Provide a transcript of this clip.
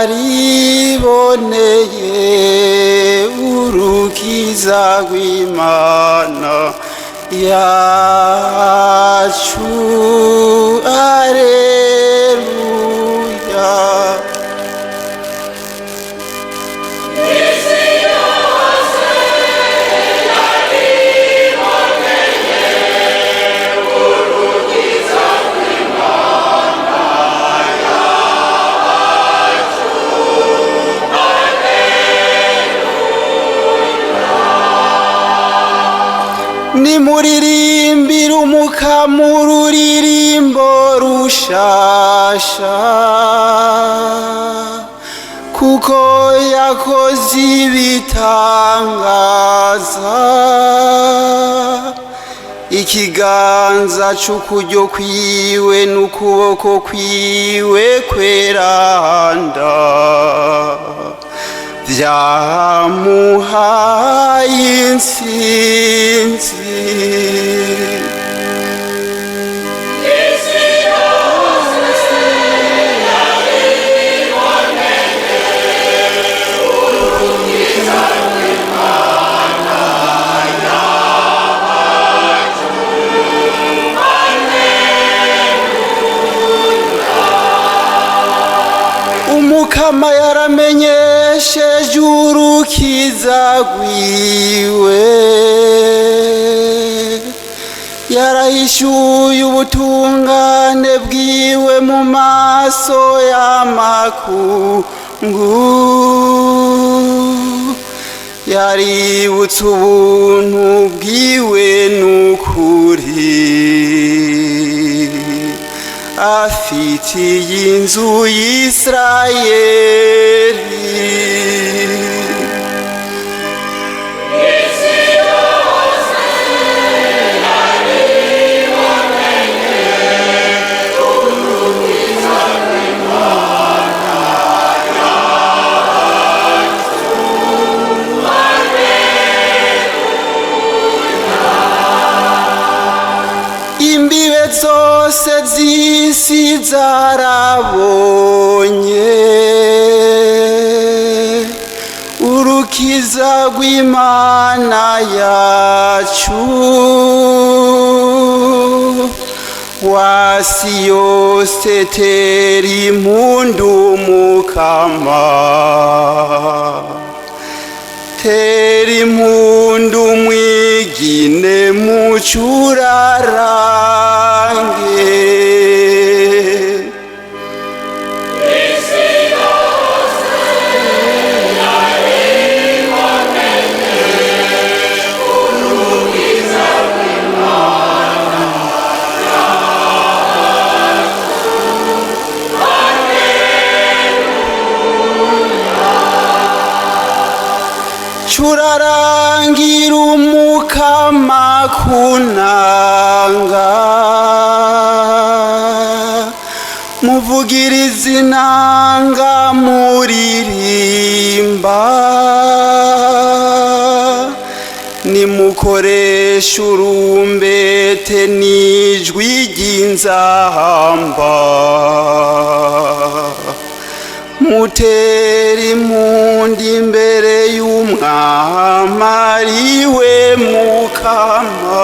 Yariboneye urukiza rw'Imana yacu. Aleluya. Nimuririmbire Umukama ururirimbo rushasha, kuko yakoze ibitangaza. Ikiganza c'ukuryo kwiwe n'ukuboko kwiwe kweranda vyamuhaye intsinzi. Umukama yaramenyesheje urukiza rwiwe, yarahishuye ubutungane bwiwe mu maso y'amakungu. Yaributse ubuntu bwiwe n'ukuri afitiye inzu y'Isirayeli. Imbibe zose z'isi zarabonye urukiza rw'Imana yacu. Wasi yose tera impundu Mukama, tera impundu mwigine mucurarange. Curarangira Umukama kunanga, muvugirize inanga muririmba, nimukoreshe urumbete n'ijwi ry'inzamba, mutera impundu imbere y'umwami ariwe Mukama.